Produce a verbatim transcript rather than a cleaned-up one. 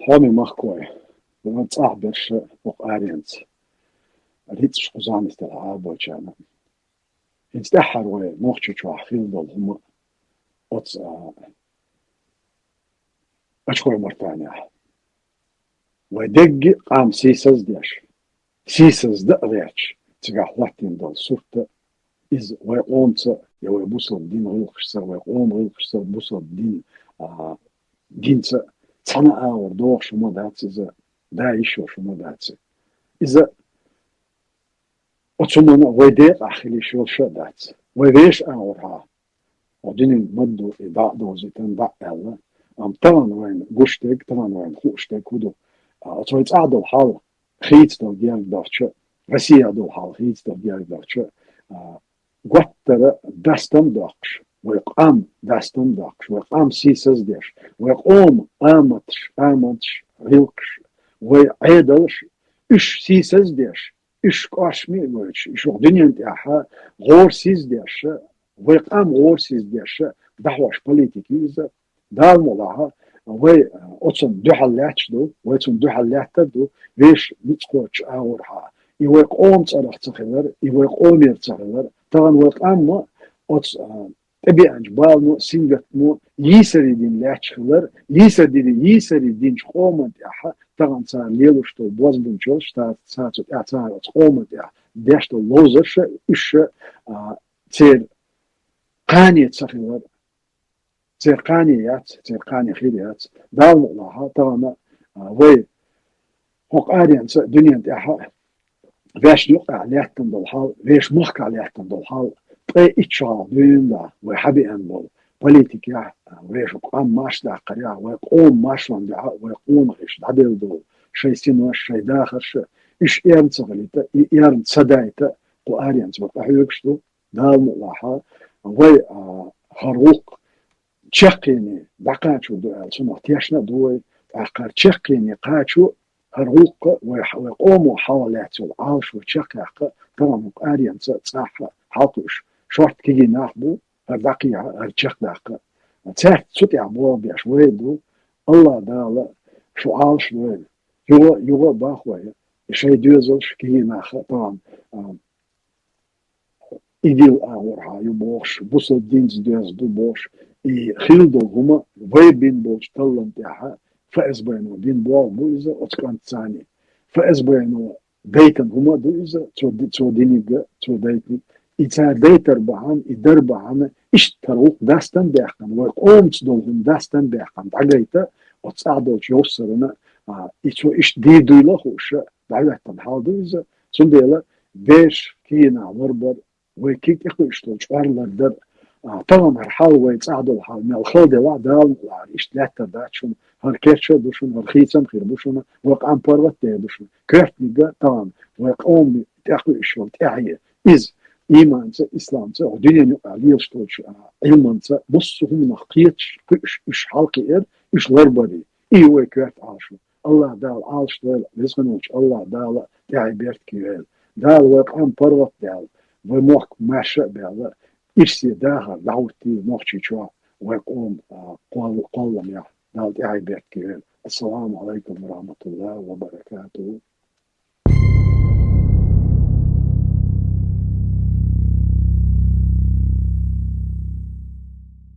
Хьоме махкой, вай цӀахь берш хӀокху аренца, рицкъаш кхузахь нисделла Ӏабочарна. ХӀинца тӀаьххьара вай Нохчийчохь хилла долу хӀума оцу, а, Ачхой-Мартанехь. Вай дерриге а къам сийсаздеш, сийсаздан а гӀерташ, цигахь хӀоттийна долу сурт а, иза вай къомаца я вай бусалба дин гӀиллакхашца, вай къоман гӀиллакхашца, бусалба дин, а, динца цхьана агӀор дохуш хӀума дац иза, да йиш йолуш хӀума дац. Иза оцу хӀуманна вай декъахь хила йиш йолуш а дац. Вай вешан агӀорхьа хӀокху дуьненан мадду и дӀа а довзийтина, дӀа а аьлла. Амма тахана вайна гуш дерг, тахана вайна хууш дерг хӀун ду? А, оцу вай цӀахь долу хьал хийцадала герга дахча, Россия долу хьал хийцадала герга дахча, а, готтара дастам а доккхуш, вай къам дастам а доккхуш, вай къам сийсаздеш, вай къоман аматаш, аматаш, гӀиллакхаш, вай Ӏедалш, уьш сийсаздеш, уьш кӀошми а гойтуш, уьш хӀокху дуьненна тӀехь гӀорасиздеш, вай къам гӀорасиздеш дӀахьош политика ю иза. Дала мукъ лахь, вай оцунна дуьхьал лаьтташ ду, вай цунна дуьхьал лаьттар ду, вешан ницкъ кхочучу агӀорхьа. И вай къоман цӀарах ца хилар, и вай къомера ца хилар. Тахана вай къам а оцу, а, тӀебеанчу балано, сингаттамо йийсаре дина лаьтташ хилар, йийсаре дина, йийсаре динчу къоман тӀехь тахана цара лелош долу бозбунчаллаш, цара, цара цу тӀехь, цара оцу къоман тӀехь деш долу ловзарш а, уьш а, а, церан кхане ца хилар. Церан кхане яц, церан кхане хир яц. Дала мукъ лахь, тахана, а, вай хӀокху аренца дуьненна тӀехь а вешан юккъехь лаьттина долу хьал, вешан махкахь лаьттина долу хьал, ткъе итт шо хьалха дуьйна вай хьабеана болу политикехь, а, вешан къам марша даккхарехь, вай къоман маршонан дуьхьа, вай къонахаша дӀаделла долу шайн синош, шайн дахарш, уьш эрна ца хилийта, и эрна ца дайта, кху аренца вай къахьоьгуш ду. Дала мукъ лахь, вай, а, хӀара гӀуллакх чаккхене дӀакхачор ду аьлла, цунах тешна а ду вай, тӀаккха хӀара чаккхене кхачо, хӀара гӀуллакх вай, вай къомо хьалха лаьцна йолу Ӏалашо чекхъяккха, тахана хӀокху аренца цӀахь хьалакхуьуш шортта кегий нах бу, хӀара дӀакхехьа, хӀара чекхдаккха. Цаьрца цу тӀехь болх беш вай ду, АллахӀ Дала шу Ӏалашдойла. Юха, юха а боху вай, и шайн доьзалш, кегий нах а тахана, а, идилла агӀорхьа ю бохуш, бусалба динца доьзна ду бохуш, и хилла долу хӀума вай бина болчу таллам тӀехь ФСБ-но бина болх бу иза оцу кӀантаца. ФСБ-но дайтина хӀума а ду иза, цо ди-, цо диниг а, цо дайтиниг. И цара дайтар бахьана, и дар бахьана, иштта хӀара гӀуллакх дастам баьккхина, вай къомаца долу хӀума дастам баьккхина дӀагайта, оцу цӀахь долчу йовссарна, а, и цо иштта дийр дуйла а хууш, дӀахӀоьттина хьал ду иза. Цундела бераш кийна ларбар, вай куьг тӀекхуьуш долу чкъор лардар. А, тахана хӀара хьал вай цӀахь долу хьал мел хала делахь, Дала мукъ лахь, иштта лаьттар дац шуна, хӀара керча а ду шуна, хӀара хийцам а хир бу шуна, вай къам паргӀат а дер ду шуна. Коьртаниг а тахана вай къоман тӀекхуьуш йолу тӀаьхье, иза, ийманца, исламца, хӀокху дуьненан юкъахь лелаш долчу, а, Ӏилманца, массо а хӀуманах кхеташ, кхуьуш, уьш хьалакхиира, уьш ларбарий. И вай коьрта Ӏалашо. АллахӀ Дала Ӏалашдойла, везачу АллахӀ Дала тӀаьхье беркате йойла. Дала вай къам паргӀат а даьлла, вай мохк маьрша а баьлла, ирсе дахар дӀахӀуттийла Нохчийчохь, вай къоман, а, кхол-, кхолламехь Дала тӀаьхье беркате йойла. Ассаламу Ӏалайкум ва рахьматуллахӀи ва баракатухӀу.